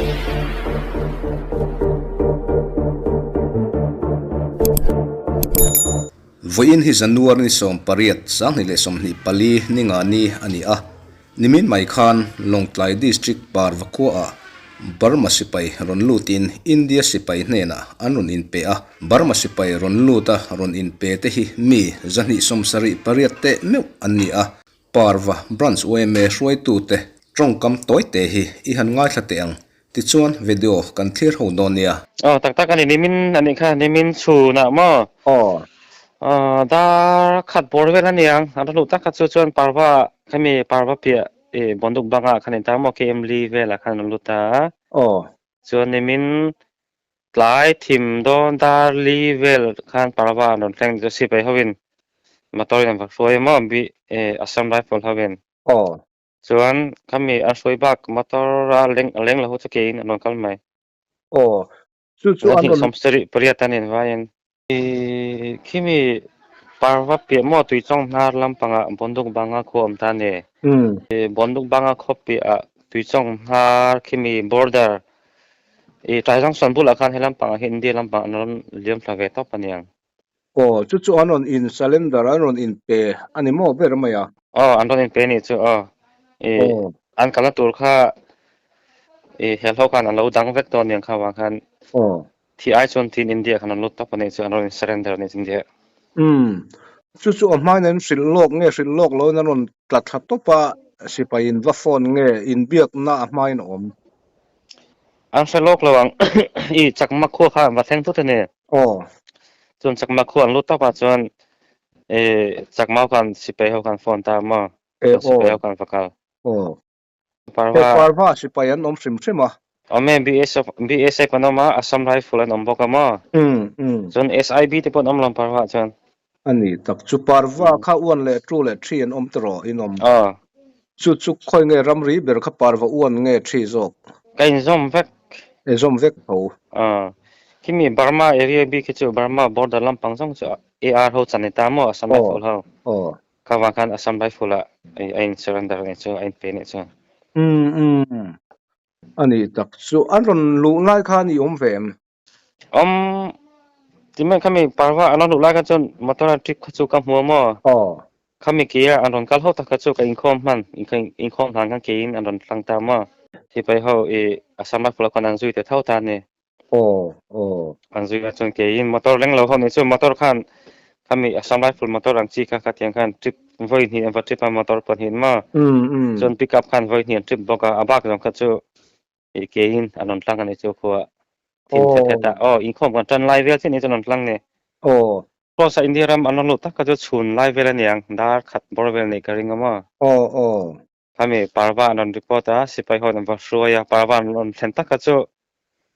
Vawiin hi January ni 18, 2024 ni nga ni a ni a. Nimin mai khan Lawngtlai District Parva khuaah Burma sipai rawn lutin India sipai hnenah an rawn inpe a. Burma sipai rawn luta rawn inpe te hi mi 278 teh meuh an ni a. Parva Branch yma hruaitute tawngkam tawi te hi i han ngaithla teh ang. Tichuan video kan thlir ho dawn nia. Aw tak tak a ni, nimin a nih kha, nimin chhunah maw? Aw. Aw dar khat bawr vel a niang, a luh tak kha chu chuan parva khami parva piah i bonduk bangah khan in tar maw KM li velah khan an lut a. Aw. Chuan nimin tlai thim dawn dar li vel khan parva an rawn thleng chu sipai hovin motor in an va hruai a maw bi Assam Rifle hovin. Aw. Chuan khami a hruai bak motor a leng a leng lo ho chu keiin an rawn kal mai. Aw, chu chu an rawn. 28 an invaiin. I khimi parva piah maw tuichawng hnar lampangah Bonduk banga khua awm ta a ni. I Bonduk banga khaw piahah tuichawng hnar khimi border i tlai junction bulah khan he lampangah hi India lampang an rawn liam thla ve tawp a niang. Aw, chu chu an rawn in surrender, an rawn in pe a ni maw ber mai a? Aw, an rawn in pe a nih chu aw. I an kalna tur kha i helho khan an lo dang vek dawn aniang kha vang khan Aw. thi ai chuan tin India khan an lut tawp a nih chu an rawn in surrender a nih chu India. Umm, chu chu a hmain an hrilh lawk nge hrilh lawk loin an rawn tla thla tawp a, sipai in va phone nge inbiakna a hmain a awm. An hre lawk lo ang i chakma khua kha an va thleng thut a ni. Aw. Chuan chakma khua an lut tawp ah chuan i chakma ho khan sipai ho khan phone ta maw? E Chuan sipai aw. ho khan va kal. Aw. Parva. He parva sipai an awm hrim hrim a. Awm e, BSF BSF an awm a, Assam Rifle an awm bawk a maw? Umm umm. Chuan SIB te pawh an awm lo parva ah chuan. A ni tak chu parva kha uan leh tu leh thi an awm tawh in awm. Aw. Chu chu khawi nge ramri ber kha parva uan nge thi zawk? Ka inzawm vek. E zawm vek tho. Aw. Khimi Burma area bik hi chu Burma border lampang zawng chu AR ho chan ni ta maw Assam Rifle ho. Aw. Kha vang khan Assam Rifle ah a in surrender a nih chu a in pe a nih chu. Umm umm. A ni tak chu an rawn luh lai khan i awm ve em? Awm ti mai khami parva an rawn luh lai kha chuan motor a trip kha chu ka hmu a maw? Aw. Khami ke a an rawn kal ho tak kha chu ka inkhawm hman inkhawm hlan khan keiin an rawn tlang ta maw? Sipai ho i Assam Rifle khan an zui ta tho ta a ni. Aw aw. An zui a chuan keiin motor leng lo ho nih chu motor khan khami Assam Rifle motor ang chi kha khatiang khan trip vawi hnih an va trip a motor pahnih maw? Chuan pickup khan vawi hnih an trip bawk a a bak zawng kha chu I keiin an rawn tlang a ni chu khua thim thet thet a. Aw, inkhawm kan tan lai vel chiah ni chu an rawn tlang ni. Aw. Post a India ram an rawn lut tak kha chu chhun lai vel a niang, dar khat bawr vel neih ka ring a maw? Aw, aw. Khami parva an rawn report a, sipai ho an va hruai a, parva an rawn thlen tak kha chu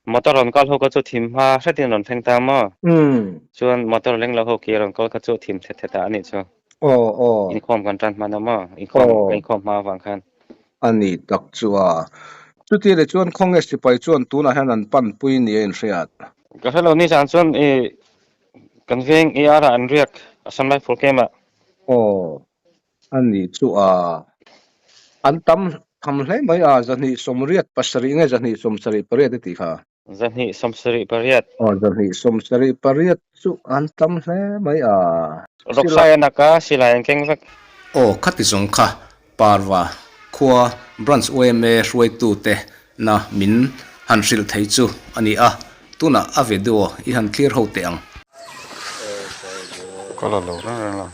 motor rawn kal ho kha chu thim hma hretin an rawn thleng ta maw? Umm. Chuan motor leng lo ho ki a rawn kal kha chu thim thet thet a a nih chu. Aw, aw. Inkhawm kan tan hman a maw? Inkhawm, ka inkhawm hma avang khan. A ni tak chu a. Chuti leh chuan khawnge sipai chuan tunah hian an panpui ni a inhriat? Ka hre lo ni zan chuan i kan veng ER ah an riak Assam Rifle camp ah. Aw, a ni chu a. An tam tham hle mai a, 287 nge 278 i tih kha? 278. Aw, 278 chu an tam hle mai a. Rawksai a nak a, silai an keng vek. Aw, khati zawng kha Parva khua Branch yma hruaitute na min han hrilh thei chu a ni a, tunah a video i han thlir ho teh ang. Ka la lo reng reng lo.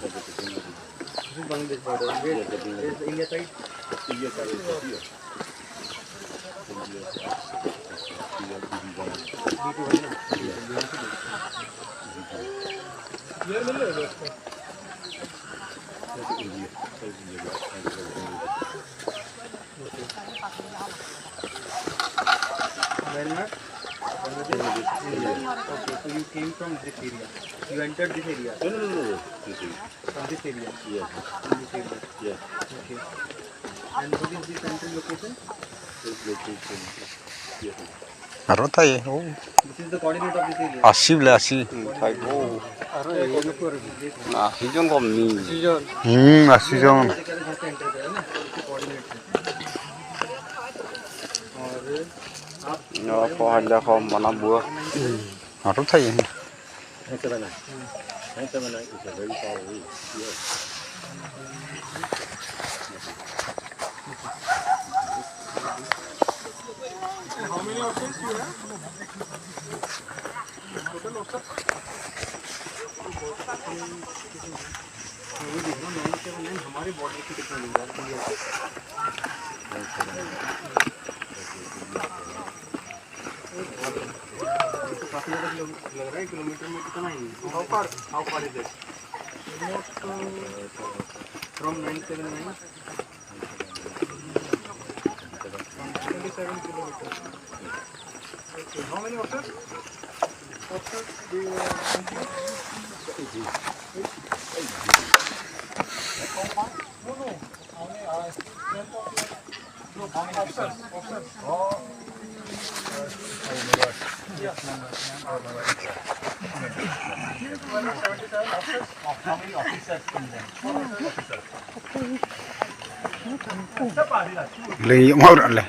Lei mau dah le.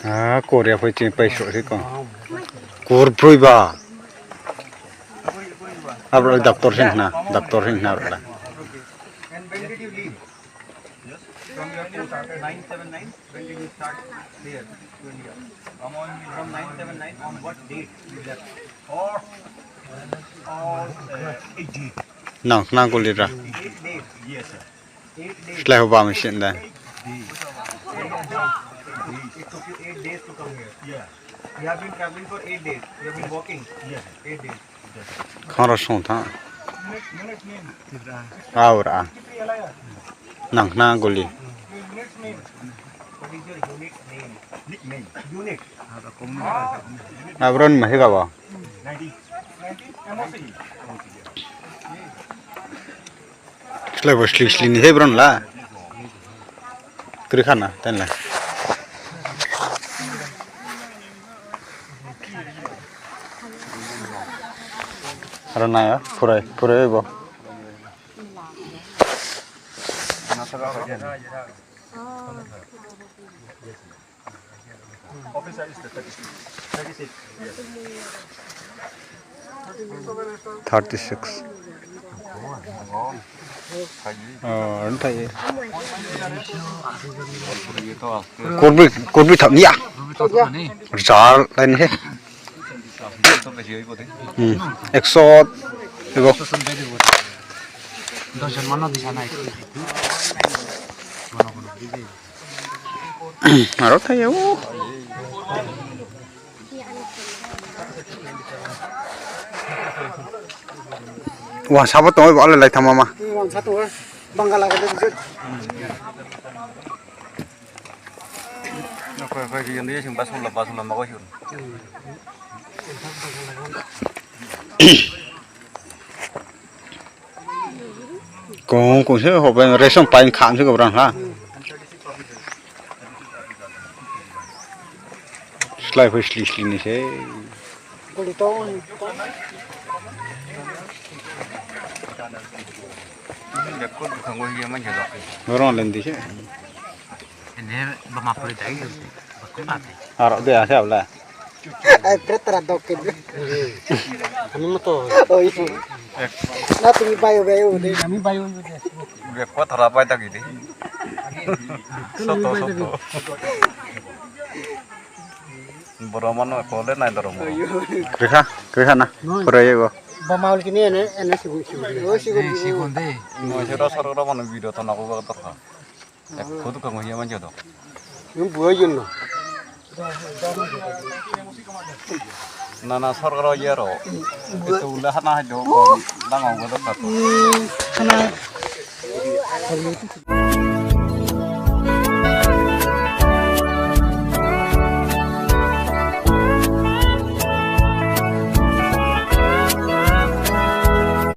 À, cô đẹp phải trên bay sổ thế còn. Cô bùi ba. Abra doctor sing na, doctor sing na rồi. And when did you leave? From your post 979, when did you start here to India? From 979, on what date you left? Or Nang nang cô đi ra. 8 days. Yes, sir. 8 days. Lại ba mình xin đây. It took you 8 days to come here. Yeah. You have been traveling for 8 days. You have been walking. Yes. 8 days. Không ra xong thang. Aura. Nang nang cô đi. What is your unit name? Nickname. Unit. Abron mà thế cả bà. 90. 90 MOC. Lại bớt xì xì này thế bron là. Cứ khăn à, tên là. Rồi này á, pura pura ibo. Officer is the 36. 36. Yes. 36. Ờ, thấy. Cột bị cột bị thẩm nhỉ? Gió lên hết. Ừ, exo 이거. 알았다, 요. Wah, siapa tuh? Boleh lihat sama mama. Cũng cũng sẽ hộp bên ration pain khám chứ các ha. Slai phải xì xì này thế. Rồi lên đi chứ. À rồi đây à sao là. Kerja kerja na, pura ya gua.